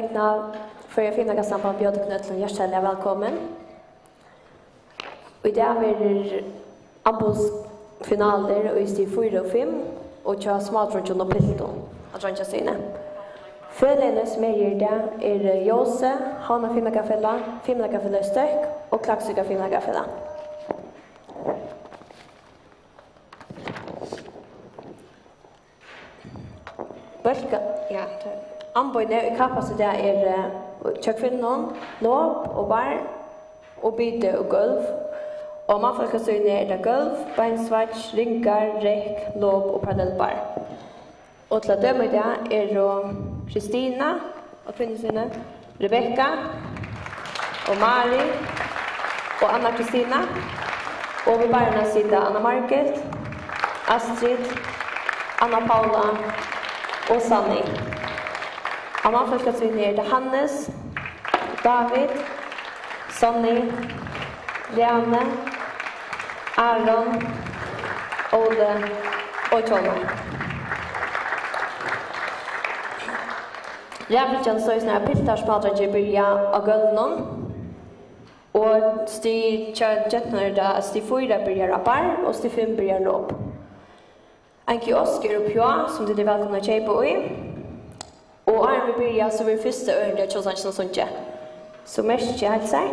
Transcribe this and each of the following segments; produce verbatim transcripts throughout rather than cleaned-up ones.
Vegna Føroya Fimleikasamband bjóða tykkum øllum hjartaliga vælkomin. Í dag verður amboðsfinalur í stig fýra og fimm og hjá smádreingjum og piltum á dreingjastiguni. Feløgini, sum eru her í dag, eru Jósi, Havnar Fimleikafelag, Fimleikafelagið Støkk og Klaksvíkar Fimleikafelag. Bólka-, ja, tað er. Amboðini ið kappast í dag eru, eh, hjá kvinnum, lop og barr og biti og gólf. Og á mannfólkasíðuni er tað gólf, beinsveigg, ringar, rekk, lop og parallellbarr. Og til at døma í dag eru Kristina á kvinnusíðuni, Rebekka og Mari og Anna Kristina. Og við barrini sita Anna Margit, Astrid, Anna Paula og Sanni. Á mannfólkasíðuni eru tað Hannes, David, Sonny, Rane, Aron, Óli og Tjóma. Raðfylgjan stóð í, sum er, at piltar, smádreingir byrja á gólvinum, og stig hjá gentunum er tað, at stig fýra byrjar á barr og stig fimm byrjar lop. Ein kiosk er uppi á, sum tit eru vælkomin at keypa í. Og áðrenn vit byrja, so verður fyrsta ørindi av Tjóðsanginum sungið. So merkið heilsar.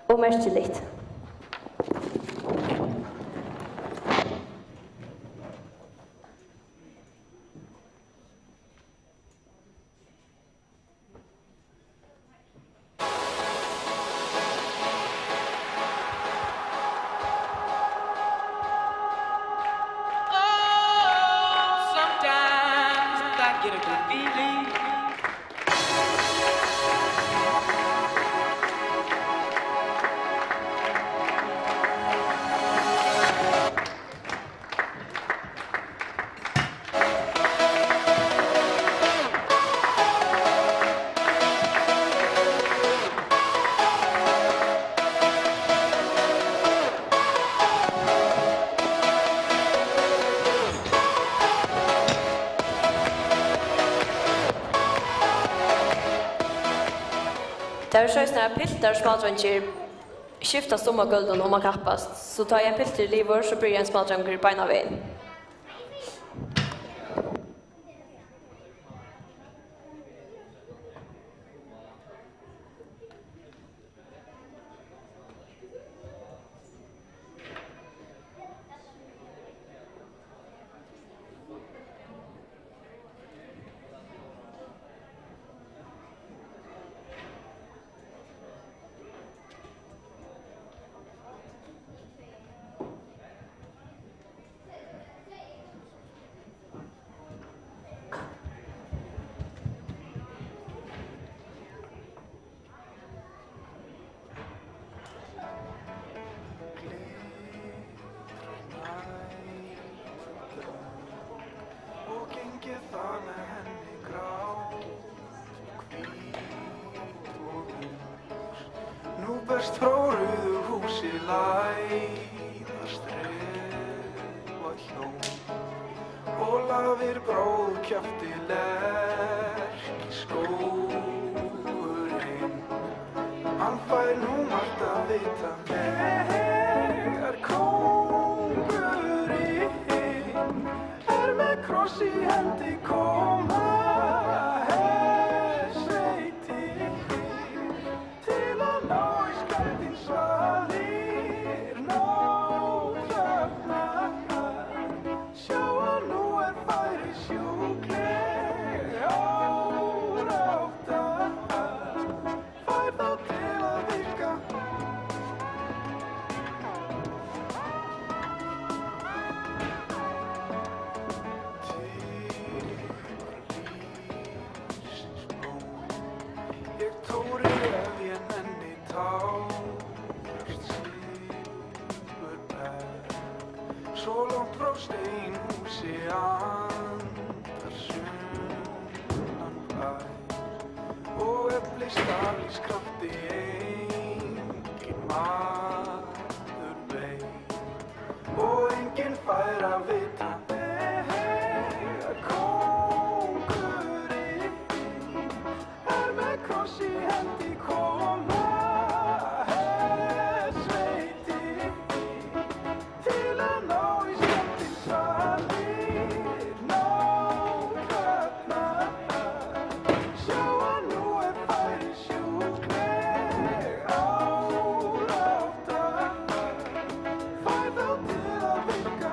Og merkiligt. Oh, sometimes I get a good feeling. Tað er soleiðis, at piltar og smádreingir skiftast um á gólvinum, um at kappast. So tá ið ein piltur er liðugur, so byrjar ein smádrongur beinan vegin. Og gengið þar, henni grá og hvít og ung. Nú berst frá rauðu húsi læða stremba hjón, og lafir bráðum kjafti lerkiskógurinn. Hann fær nú margt at vita, vegar kóngurinn er, með kross í hendi koma hersveitir. Stálskrafti engin maður veit, og enginn fær at vita, kóngurinn er, er við kross í hendi koma hersveitir. Til at ná í skemmtingsvalið, nóg klædnaður. Sjá, hann nú er færir sjúkleg árátta. Fær tó til at virka.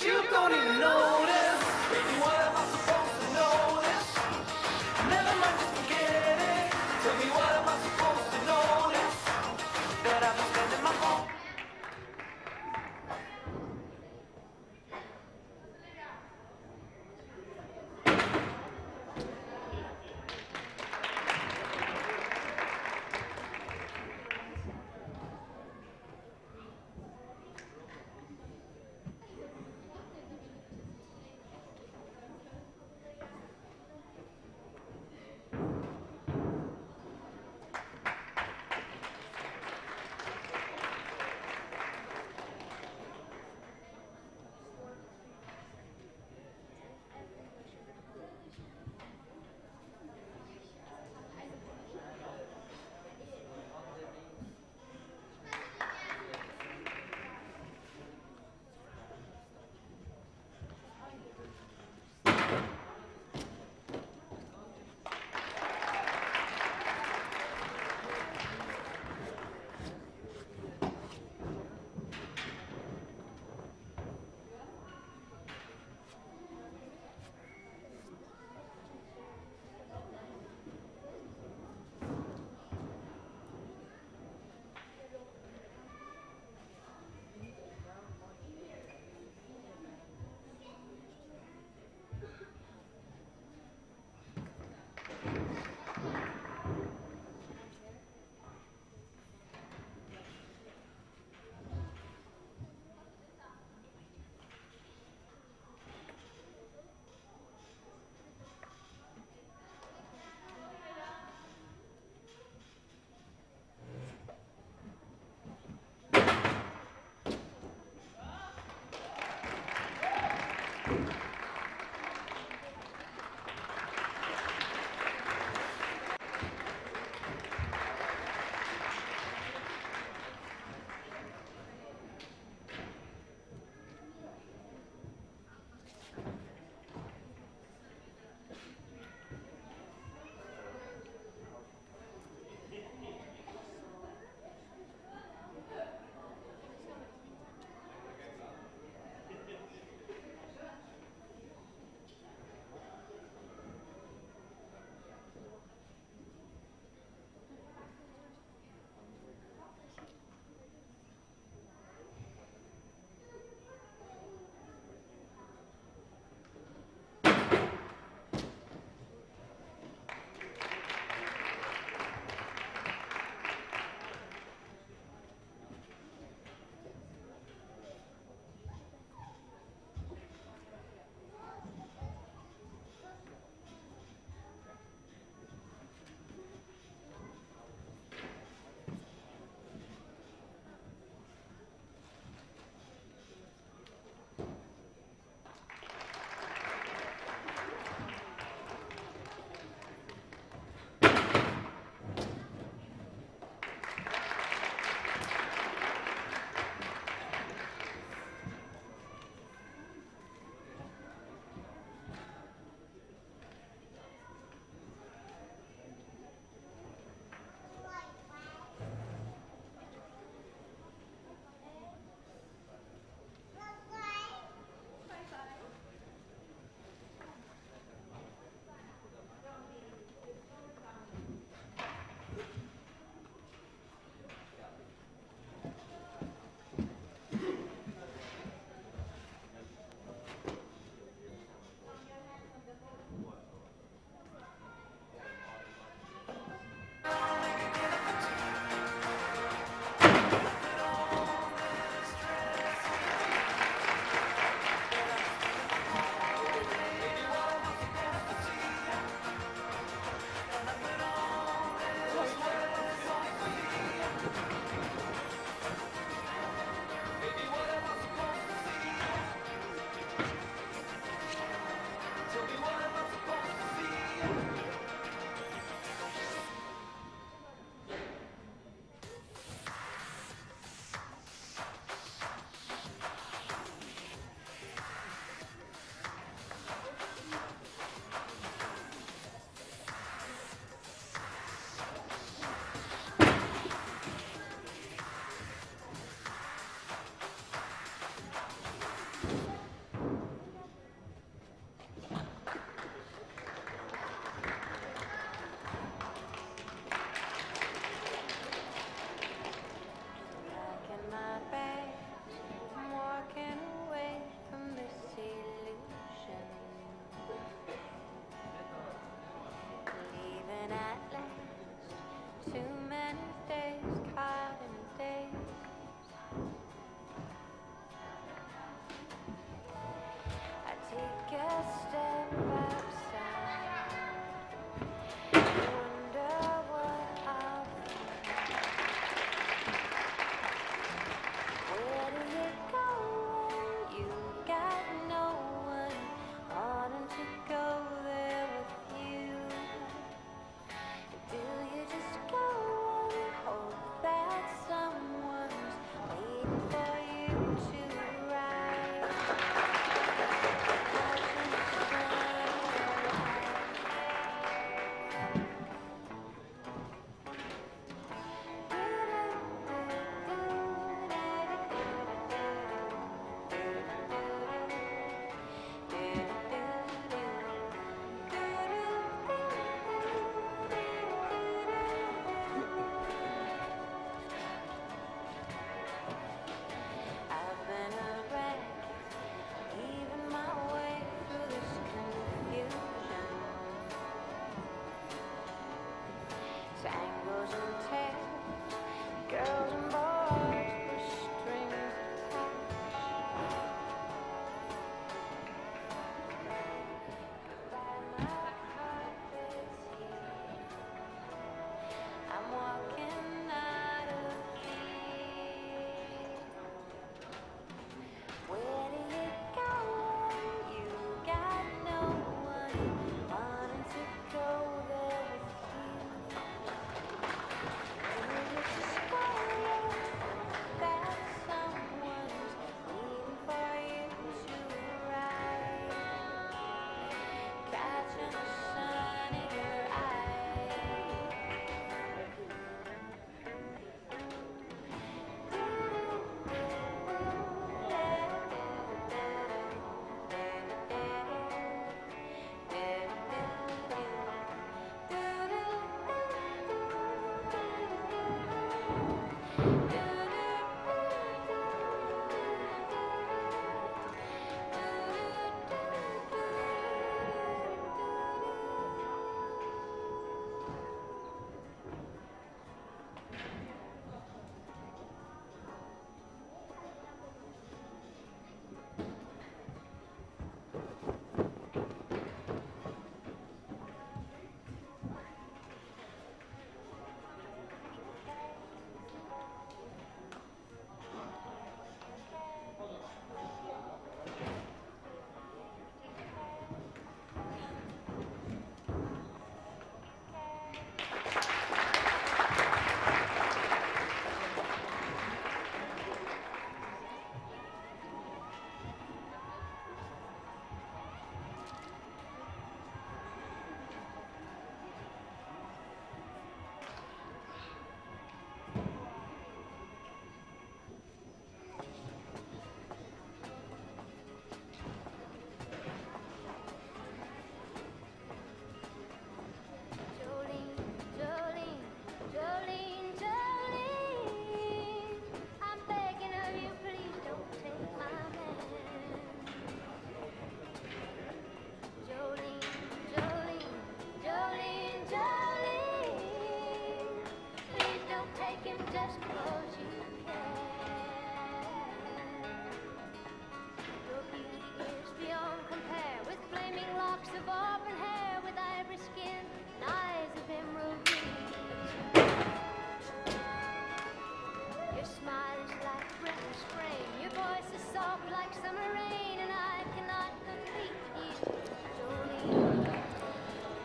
You don't even notice. Baby, what am I supposed to notice? Never mind, just forget it. Tell me, what am I supposed to notice? That I've been spending my whole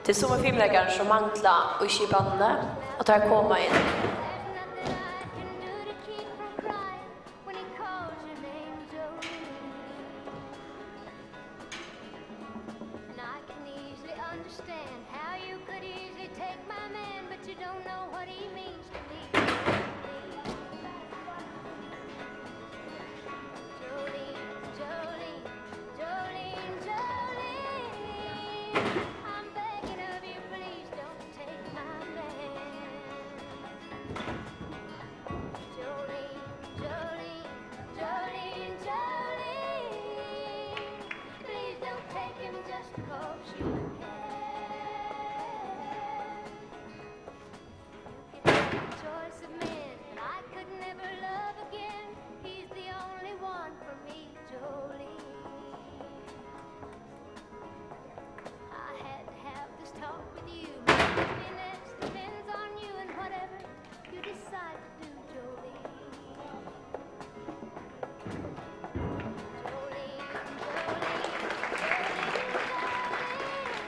Tað eru summir fimleikarar, sum mangla í skipanini, og teir koma inn. And I can easily understand how you could easily take my man, but you don't know what he means to me. Jolene, Jolene, Jolene, Jolene, I'm begging of you, please don't take my man. Jolene, Jolene, Jolene, Jolene, please don't take him just 'cause you can. You can make a choice of men, but I could never love again. He's the only one for me, Jolene. I had to have this talk with you. My happiness depends on you and whatever you decide to do, Jolene. Jolene, Jolene, Jolene, Jolene.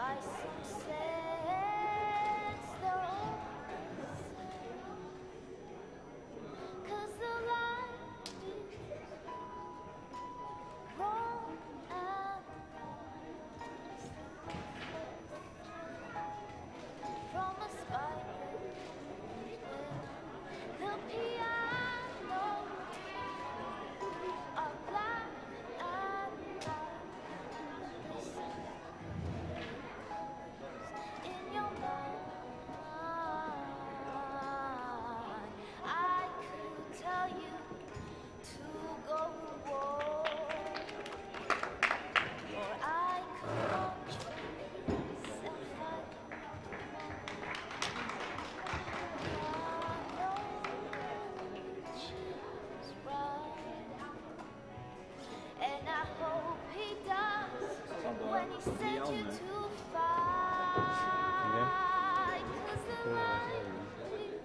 Some sense though, 'cause the light is wrong and lost. From a spider's web, the piano keys are black and white. They sing in your mind. I could tell you to go to war, or I could watch your face and fight. I know she's right, and I hope he does when he sends you to fight. 'Cause the light is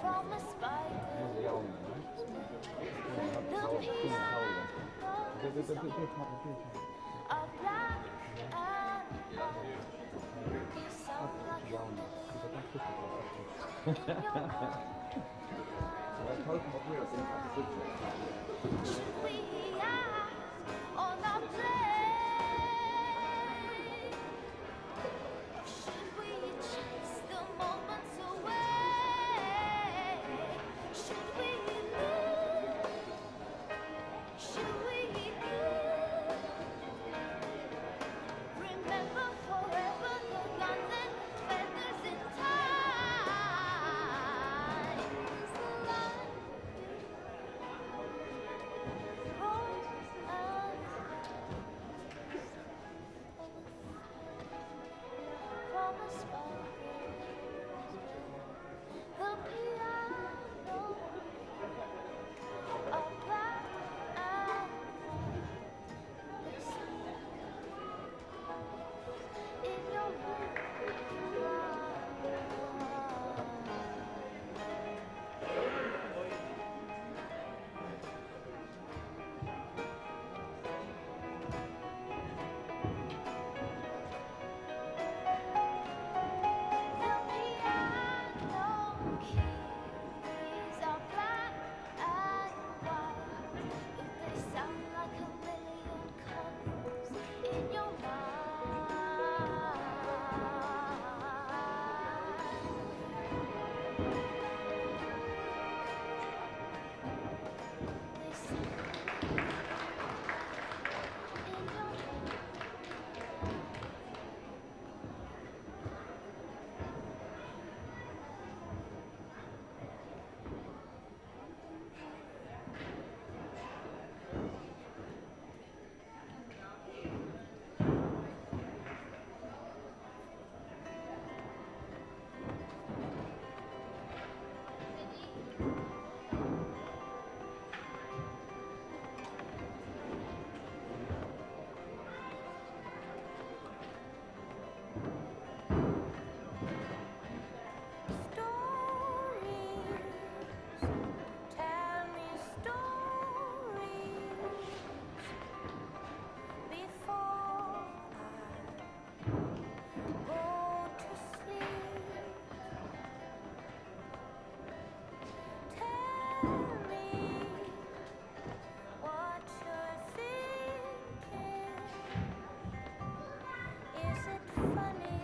from a spider. The piano. Of black and white, you sound like a million in your mind. Should we ask or not play? Should we chase the moments away? Should we live? Should we give? Remember forever the gun that feathers in time. Is the light wrong and right? From a spider's web, the piano, a black and white, listen in your mind. The piano keys are black and white. They sound like a million colors in your mind. Stories, tell me stories before I go to sleep. Tell me what you're thinking. Is it funny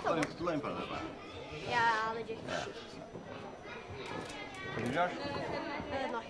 Tú er ein, tú er ein bara, bara. Ja, legit. Ja. Hvat tú gjørt? Eh, nei.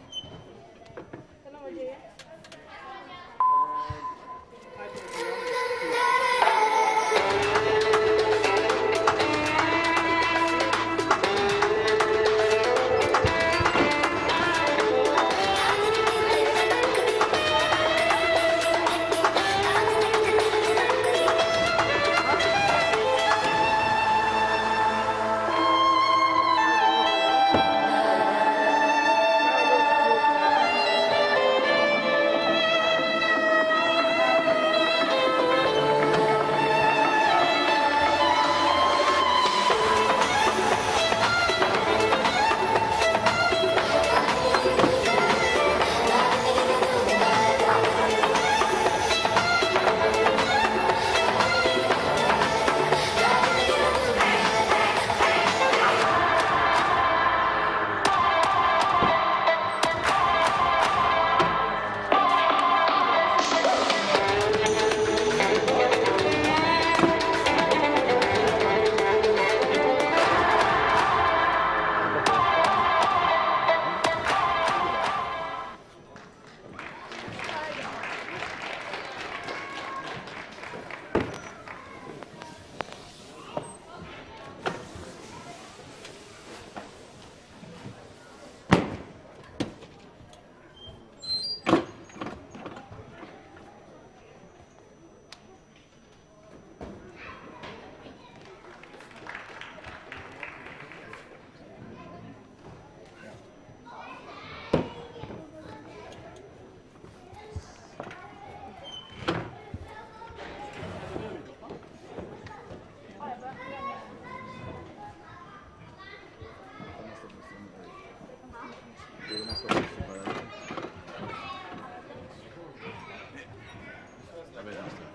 Jeg vet ikke.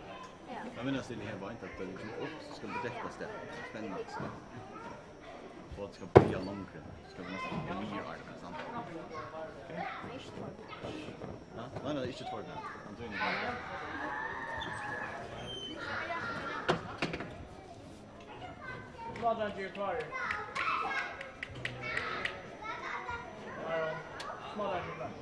Jeg mener, at det her var ikke at det liksom opp, så skal det bedektes det. Spennende. Og at det skal bli langere. Det skal bli nesten bli artig, sant? Ok? Ja, nei, nei, det er ikke tårlig. Han tog inn i Smáar dreingir eru klárir. Smáar dreingir eru klárir.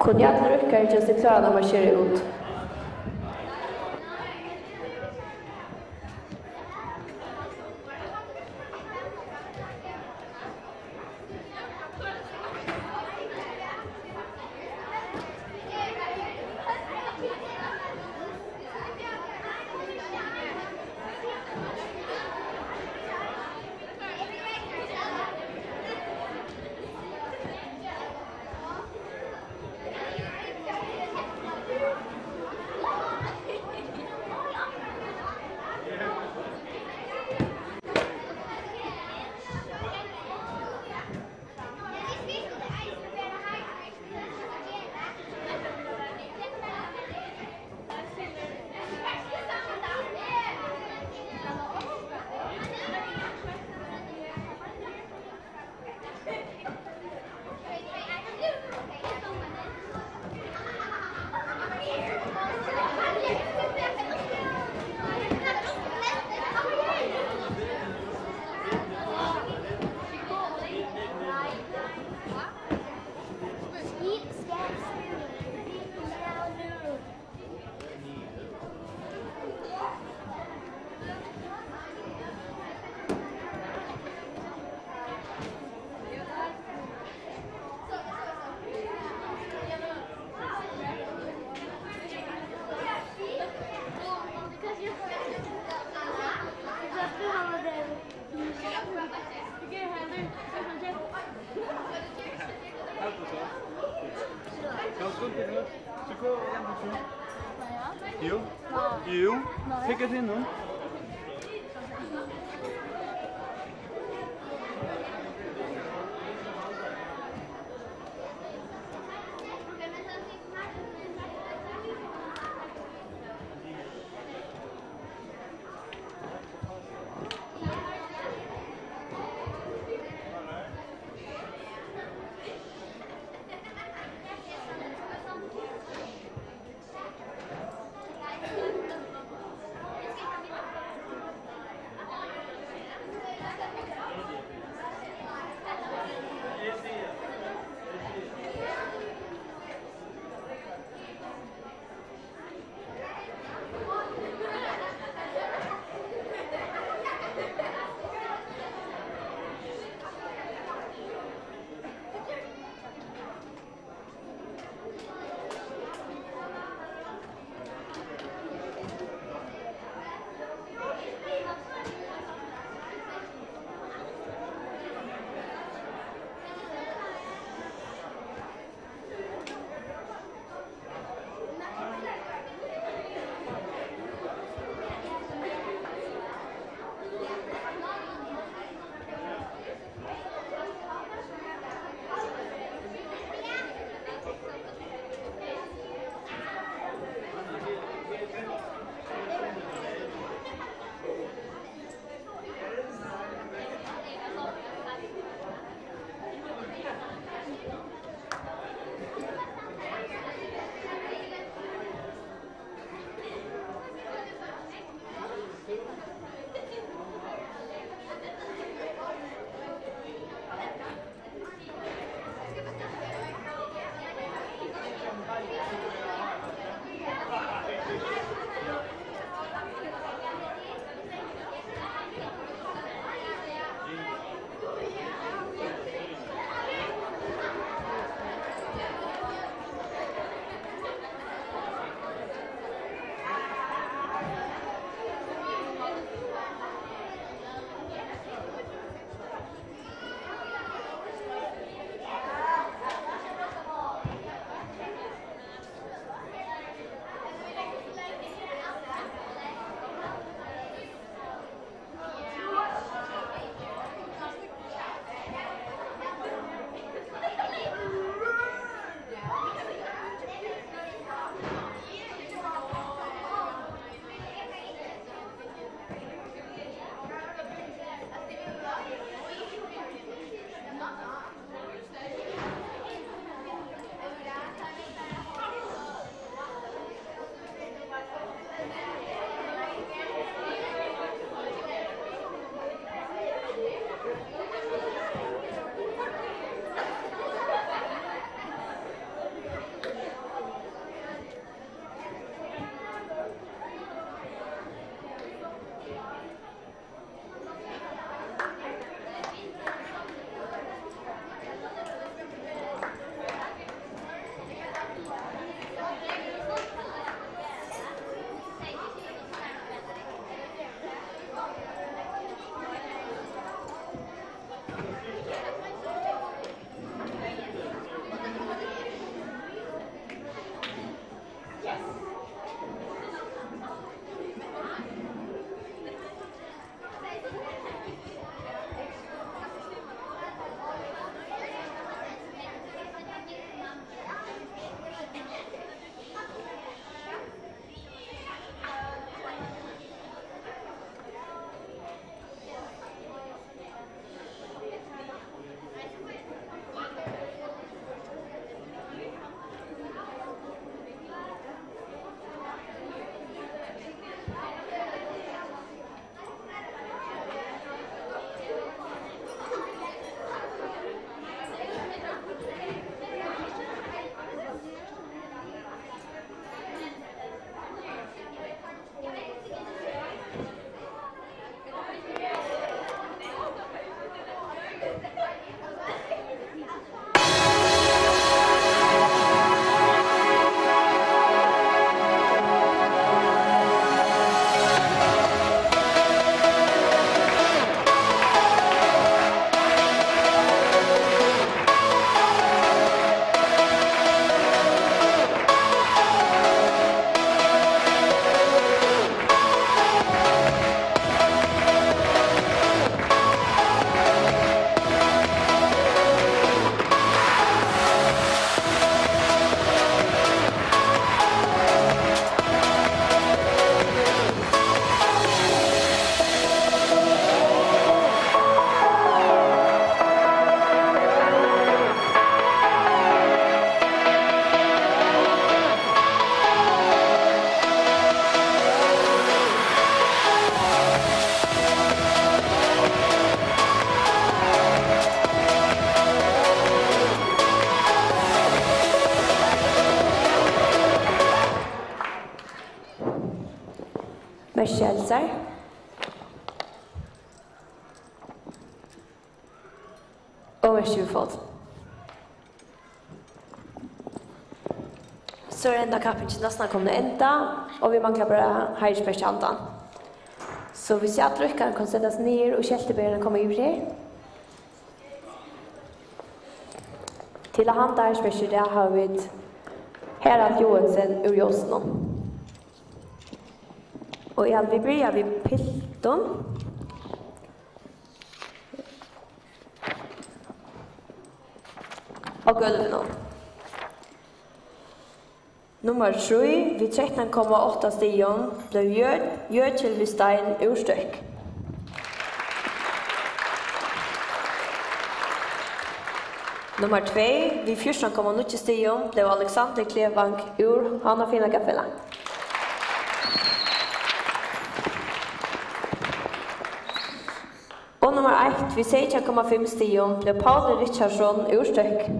Kunnu allir røkkarar gera seg klárar at markera út? Jú. Jú. Hygg at hinum. sær. Og merkir við fót. So er henda kappingin næstan komin at enda, og vit mangla bara heiðursmerkið handan. So vit sjá, at røkkarin kann seta seg niður, og skeltiberini koma yvir her. Til at handa heiðursmerkið í dag hava vit Harald Joensen úr Ljósunum. Og ja, vit byrja við piltum. Á gólvinum. Nummar trý við trettan komma átta stigum bleiv Jø-, Jøkil við Stein úr Støkk. Nummar tvey við fjúrtan komma níggju stigum bleiv Alexander Klevang úr Havnar Fimleikafelag. Og nummar eitt við seytjan komma fimm stigum bleiv Pauli Richardsson úr Støkk.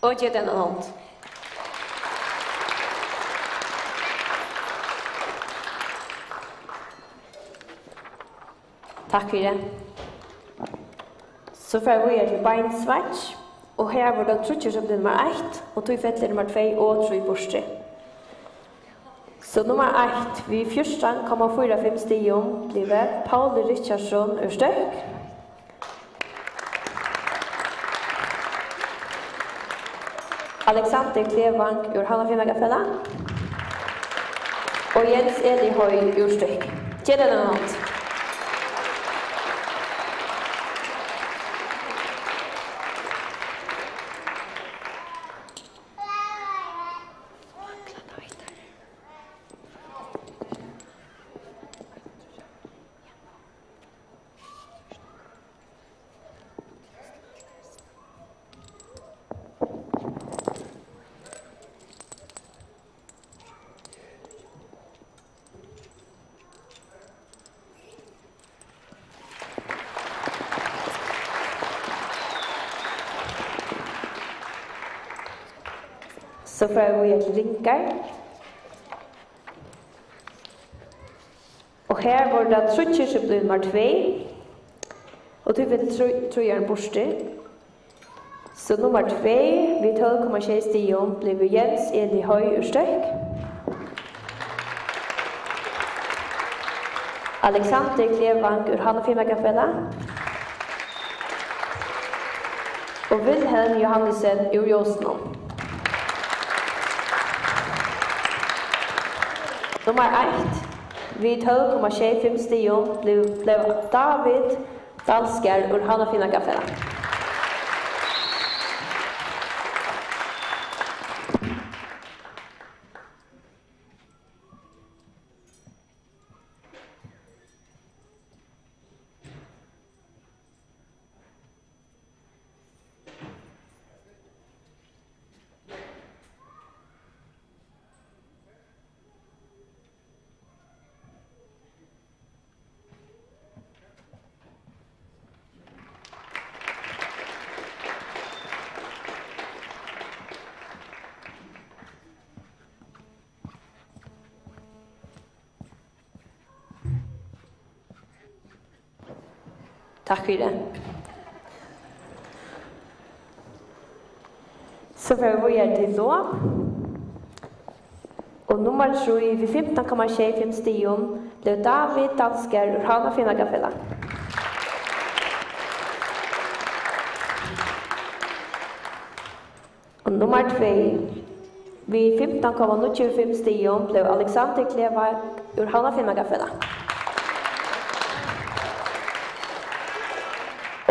Og gev teimum eina hond. Takk fyri. So fara vit víðari til beinsveigg, og her vóru tað tríggir, sum bleiv nummar eitt, og tí fellur nummar tvey og trý burtur. So nummar eitt við fjúrtan komma fýra fimm stigum blivu Pauli Richardsson úr Støkk, Alexander Klevang úr Havnar Fimleikafelag og Jens Eli Høy úr Støkk. Gev teimum eina hond. So fara vit víðari til ringar. Og her vóru tað tríggir, sum blivu nummar tvey, og tí fellur trý-, tríggjarin burtur. So nummar tvey við tólv komma sjey stigum blivu Jens Eli Høy úr Støkk, Alexander Klevang úr Havnar Fimleikafelag og Wilhelm Johannesen úr Ljósunum. Nummar eitt við tólv komma sjey fimm stigum blivu, blivu David Dalsgaard úr Havnar Fimleikafelag. Takk fyri. So fara vit víðari til lop. Og nummar trý við fimtan komma sjey fimm stigum bleiv David Dalsgaard úr Havnar Fimleikafelag. Og nummar tvey við fimtan komma níggju fimm stigum bleiv Alexander Klevang úr Havnar Fimleikafelag.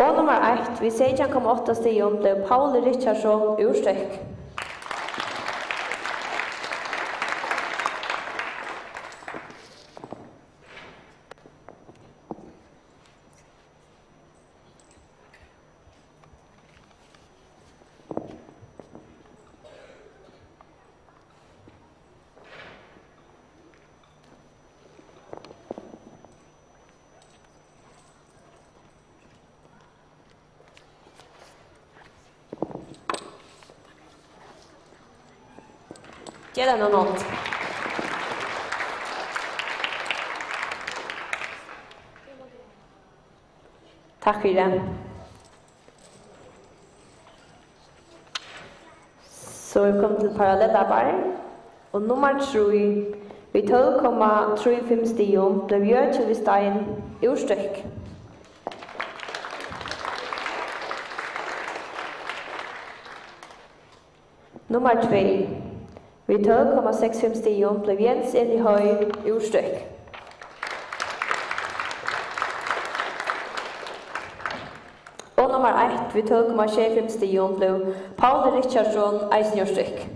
Og nummar eitt við seytjan komma átta stigum bleiv Pauli Richardsson úr Støkk. Gev teimum eina hond. Takk fyri. So er komið til parallellar, og nummar trý við tólv komma trý fimm stigum bleiv Jøkil við Stein úr Støkk. Nummar tvey við tólv komma seks fimm stigum bleiv Jens Eli Høy úr Støkk. Og nummar eitt við tólv komma sjey fimm stigum bleiv Pauli Richardsson eisini úr Støkk.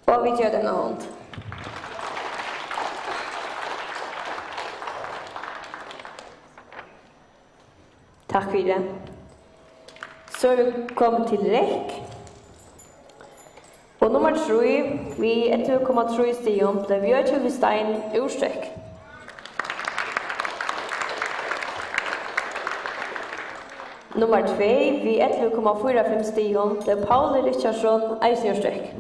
Og vit geva teimum eina hond. Takk fyri. So eru vit komin til rekk. Og nummar trý við ellivu komma trý stigum bleiv Jøkil við Stein úr Støkk. Nummar tvey við ellivu komma fýra fimm stigum bleiv Pauli Richardsson eisini úr Støkk.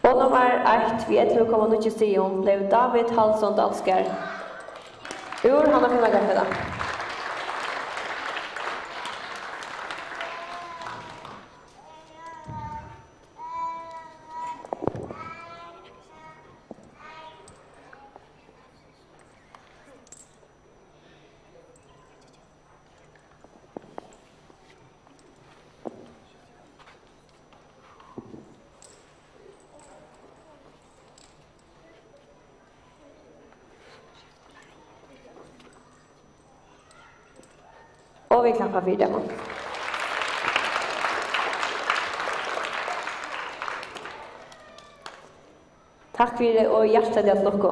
Og nummar eitt við ellivu komma níggju stigum bleiv David Hallsson Dalsgaard úr Havnar Fimleikafélag. Og vit klappa fyri teimum. Takk fyri og hjartaliga til lukku.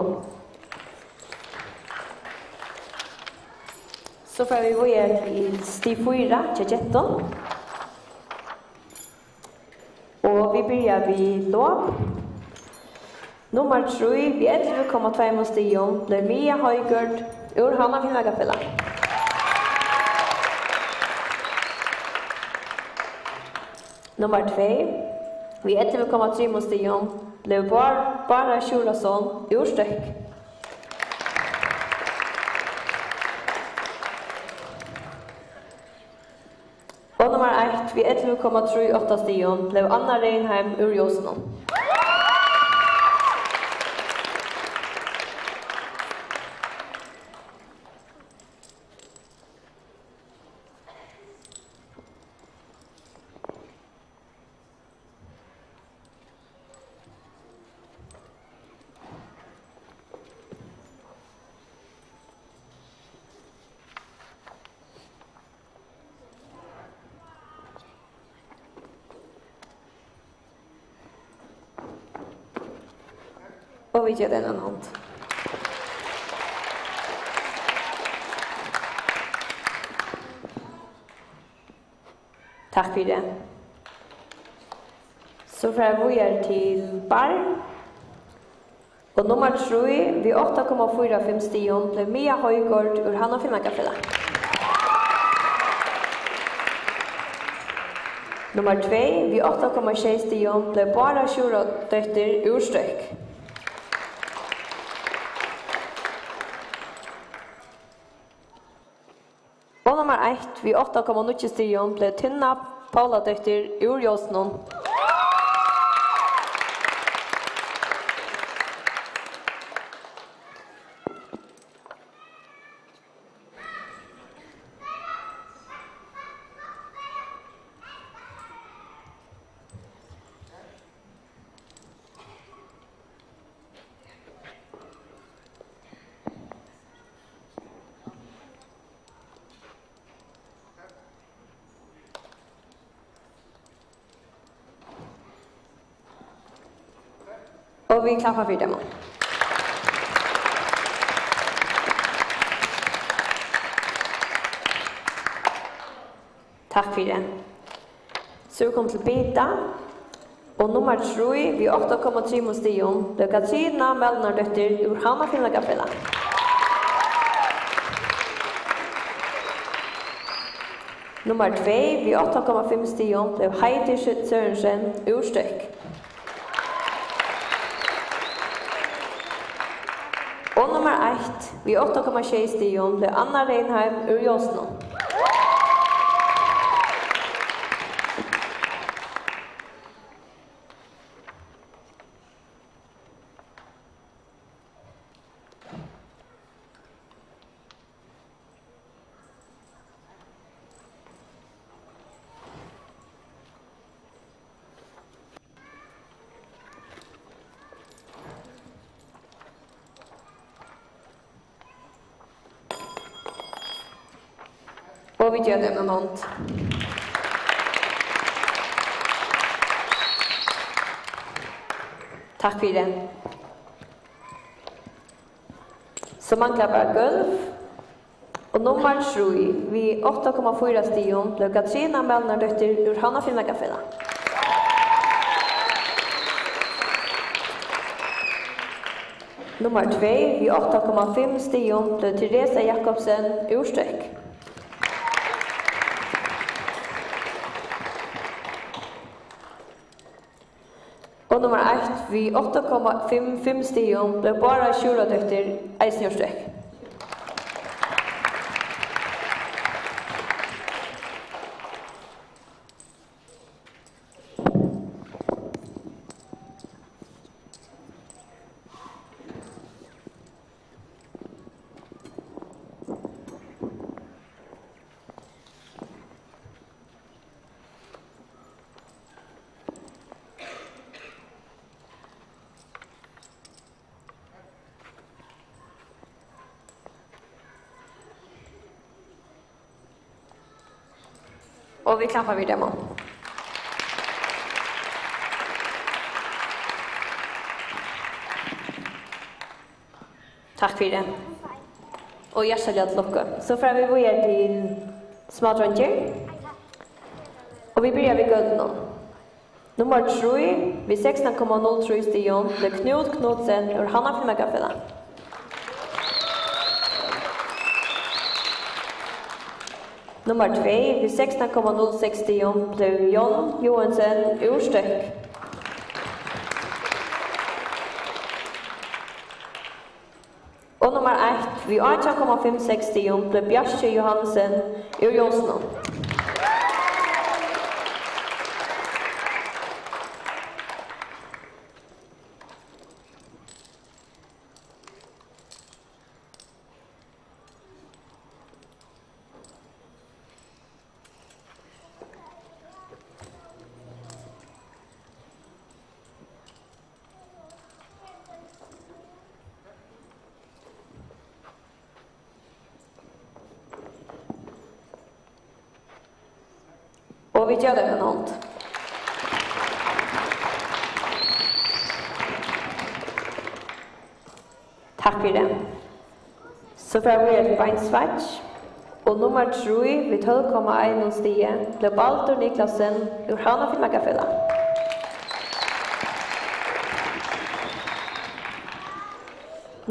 So fara vit víðari til stig fýra hjá gentum. Og vit byrja við lop. Nummar trý við ellivu komma tveimum stigum bleiv Mia Højgaard úr Havnar Fimleikafélag. Nummar tvey við ellivu komma trimum stigum bleiv Bár-, Bára Sjúrðarson úr Støkk. Og nummar eitt við ellivu komma trý átta stigum bleiv Anna Reynheim úr Ljósunum. Og vit geva teimum eina hond. Takk fyri. So fara vit víðari til barr. Og nummar trý við átta komma fýra fimm stigum bleiv Mia Højgaard úr Havnar Fimleikafélag. Nummar tvey við átta komma sjey stigum bleiv Bára Sjúrðardóttir úr Støkk. Og nummar eitt við átta komma níggju stigum bleiv Tinna Pauladóttir úr Ljósunum. Og vit klappa fyri teimum. Takk fyri. So er komið til Bita. Og nummar trý við átta komma trimum stigum bleiv Katrina Melnardóttir úr Havnar Fimleikafelag. Nummar tvey við átta komma fimm stigum bleiv Heidi Sørensen úr Støkk. Og nummar eitt við átta komma sjey stigum bleiv Anna Reinheim úr Ljósunum. Og vit geva teimum eina hond. Takk fyri. So manglar bara gólv. Og nummar trý við átta komma fýra stigum bleiv Katrina Melnardóttir úr Havnar Fimleikafelag. Nummar tvey við átta komma fimm stigum bleiv Teresa Jakobsen úr Støkk. Og nummar eitt við átta komma fimm fimm stigum bleiv Bára Sjúrðardóttir, eisini úr Støkk. Og vit klappa fyri teimum. Takk fyri. Og hjartaliga til lukku. So fara vit víðari til smádreingir. Og vit byrja við gólvinum. Nummar trý við sekstan komma null trý stigum bleiv Knút Knudsen úr Havnar Fimleikafelag. Nummar tvey við sekstan komma null seks stigum bleiv John Joensen úr Støkk. Og nummar eitt við átjan komma fimm seks stigum bleiv Bjarki Johansen úr Ljósunum. Og vit geva teimum eina hond. Takk fyri. So fara vit víðari til beinsveit. Og nummar trý við tólv komma einum stigi bleiv Baldur Niklasen úr Havnar Fimleikafelag.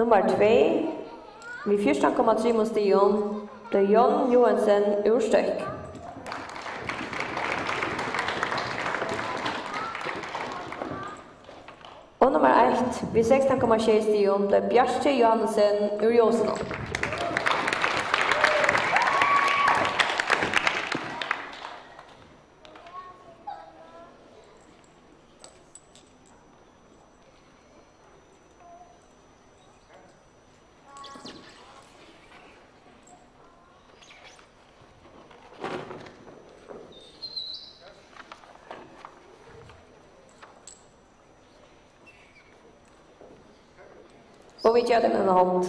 Nummar tvey við fjúrtan komma trimum stigum bleiv John Joensen úr Støkk. Og nummar eitt við sekstan komma sjey stigum bleiv Bjarki Johansen úr Ljósunum. Og vit geva teimum eina hond.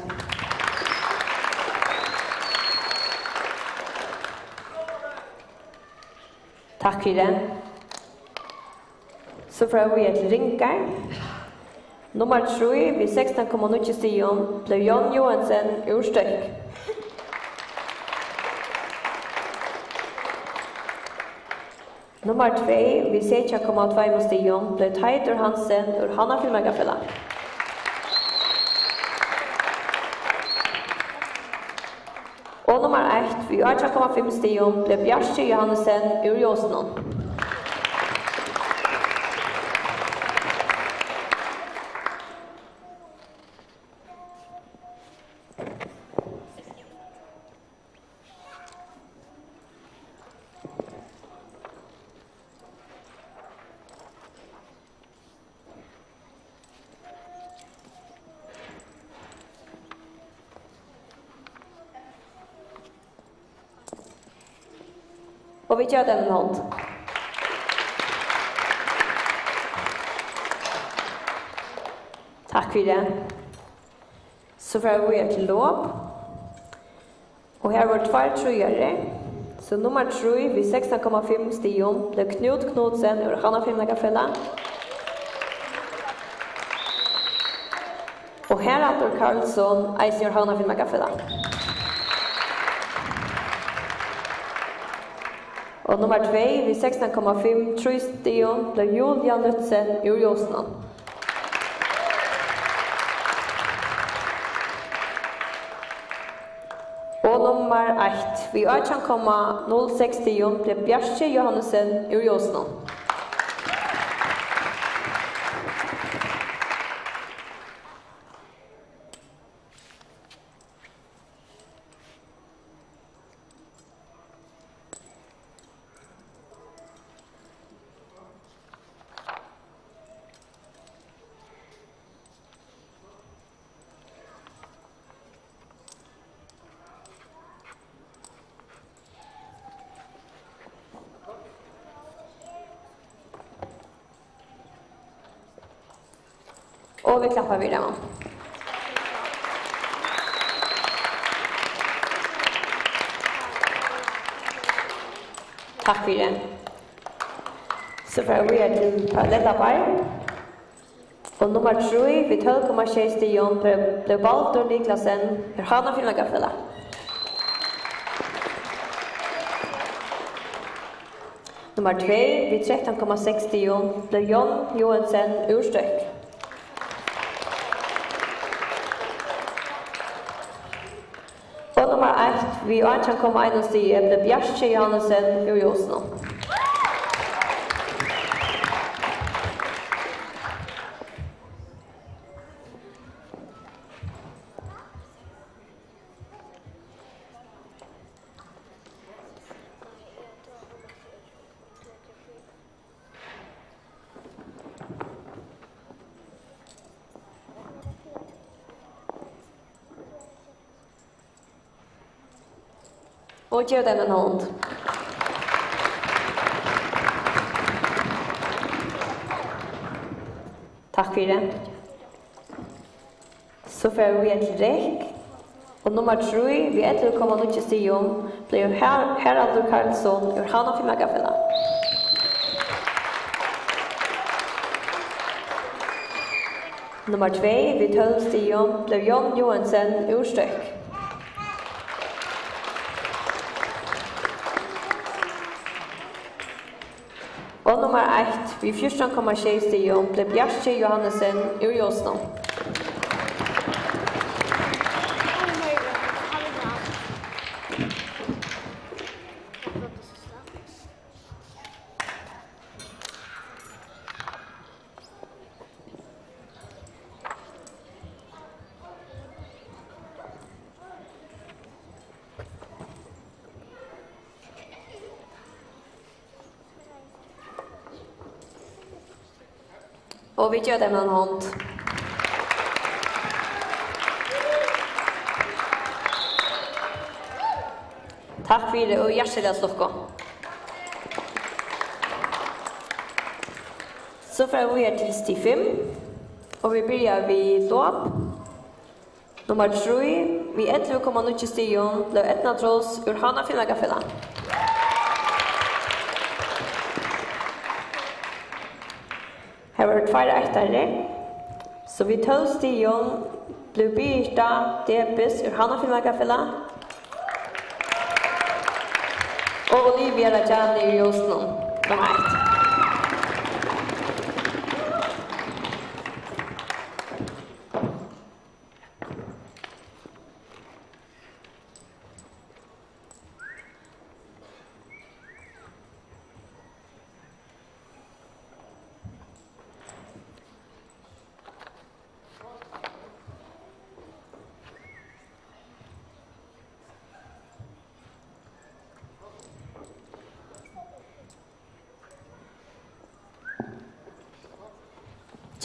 Takk fyri. So fara vit víðari til ringar. Nummar trý við sekstan komma níggju stigum bleiv Jón Joensen úr Støkk. Nummar tvey við seytjan komma tveimum stigum bleiv Teitur Hansen úr Havnar Fimleikafelag. Og nummar eitt við átjan komma fimm stigum bleiv Bjarki Johannesen úr Ljósunum. Og vit geva teimum hond. Takk fyri. So fara vit víðari til lop. Og her vóru tveir tríarar. So nummar trý við sekstan komma fimm stigum bleiv Knút Knudsen úr Havnar Fimleikafelag. Og Haraldur Karlsson, eisini úr Havnar Fimleikafelag. Og nummar tvey við sekstan komma fimm trý stigum bleiv Julia Lützen úr Ljósunum. Og nummar eitt við átjan komma null seks stigum bleiv Bjarki Johannesen úr Ljósunum. Og vit klappa fyri teimum. Takk fyri. So fara vit víðari til parallellhoppar. Og nummar trý við tólv komma sjey stigum bleiv, bleiv Baldur Niklasen úr Havnar Fimleikafelag. Nummar tvey við trettan komma seks stigum bleiv Jón Joensen úr Støkk. Og nummar eitt við átjan komma einum stigi bleiv Bjarki Johannesen úr Ljósunum. Og gev teimum eina hond. Takk fyri. So fara vit víðari til rekk. Og nummar trý við ellivu komma níggju stigum bleiv Har-, Haraldur Karlsson úr Havnar Fimleikafelag. Nummar tvey við tólv stigum bleiv Jón Joensen úr Støkk. Og nummar eitt við fjúrtan komma sjey stigum bleiv Bjarki Johannesen úr Ljósunum. Og vit geva teimum eina hond. Takk fyri og hjartaliga til lukku. So fara vit víðari til stig fimm, og vit byrja við lop. Nummar trý við ellivu komma níggju stigum bleiv Eydna Truls úr Havnar Fimleikafelag. Har vóru tveir eittarar. So við tólv stigum blivu Birgitta Debes úr Havnar Fimleikafelag og Olivia Rajani úr Ljósunum, nummar eitt.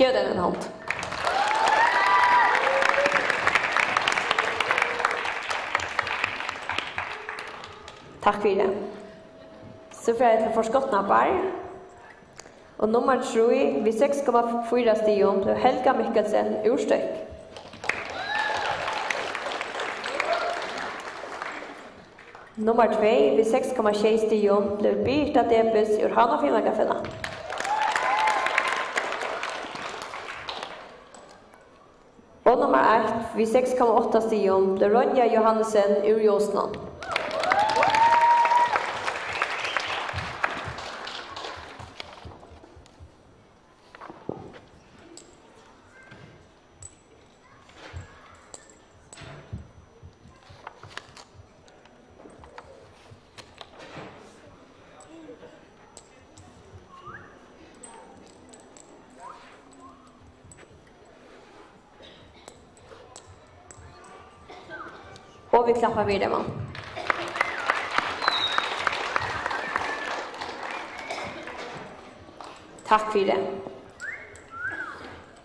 Gev teimum eina hond. Takk fyri. So fara vit til forskotna barr. Og nummar trý við seks komma fýra stigum bleiv Helga Mikkelsen úr Støkk. Nummar tvey við seks komma sjey stigum bleiv Birgitta Debes úr Havnar Fimleikafelag. Og nummar eitt við seks komma átta stigum bleiv Ronja Johannesen úr Ljósunum. Og vit klappa fyri teimum. Takk fyri.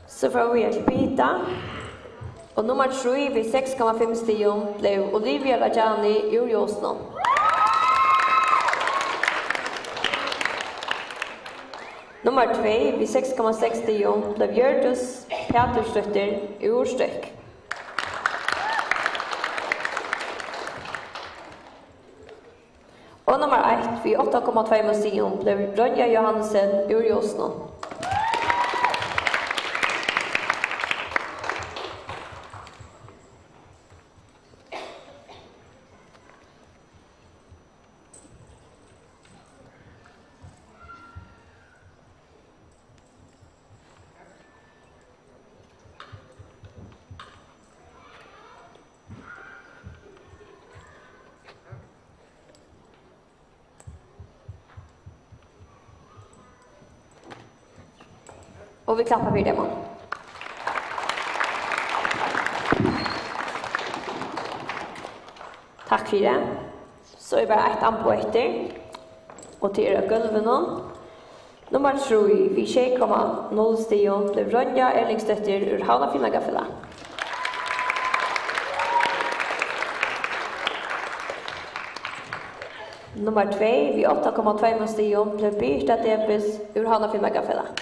So fara vit til Birgitta. Og nummar trý við seks komma fimm stigum bleiv Olivia Rajani úr Ljósunum. Nummar tvey við seks komma seks stigum bleiv Hjørdis Pætursdóttir úr Støkk. Og nummar eitt við átta komma tveimum stigum bleiv Ronja Johannesen úr Ljósunum. Og vit klappa fyri teimum. Takk fyri. So er bara eitt amboð eftir, og tað er á gólvinum. Nummar trý við sjey komma null stigum bleiv Ronja Erlingsdóttir úr Havnar Fimleikafelag. Nummar tvey við átta komma tveimum stigum bleiv Birgitta Debes úr Havnar Fimleikafelag.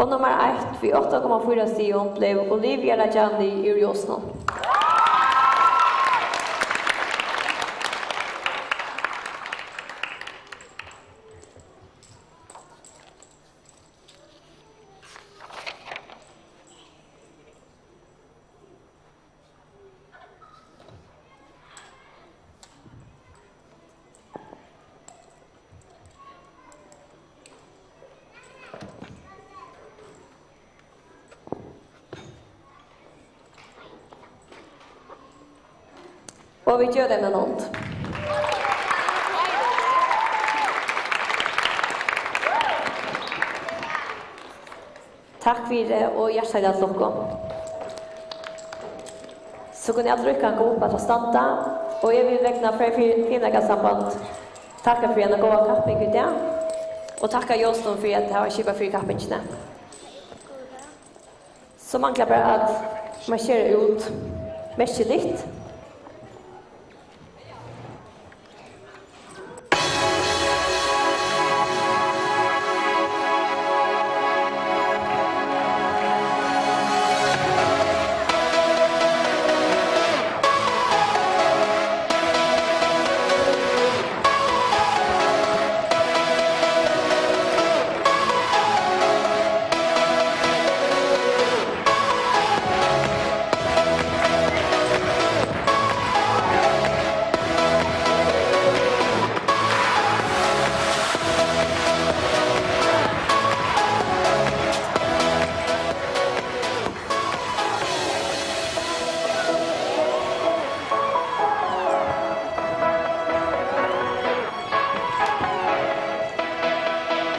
Og nummar eitt við átta komma fýra stigum bleiv Olivia Rajani úr Ljósunum. Og vit geva teimum eina hond. Takk fyri og hjartaliga til lukku. So kunnu allir rykkja koma upp at standa, og eg vil vegna Føroya Fimleikasamband takka fyri eina góða kapping í dag, og takka Ljósunum fyri at hava skipað fyri kappingini. So manglar bara at marsjera út merkiligt.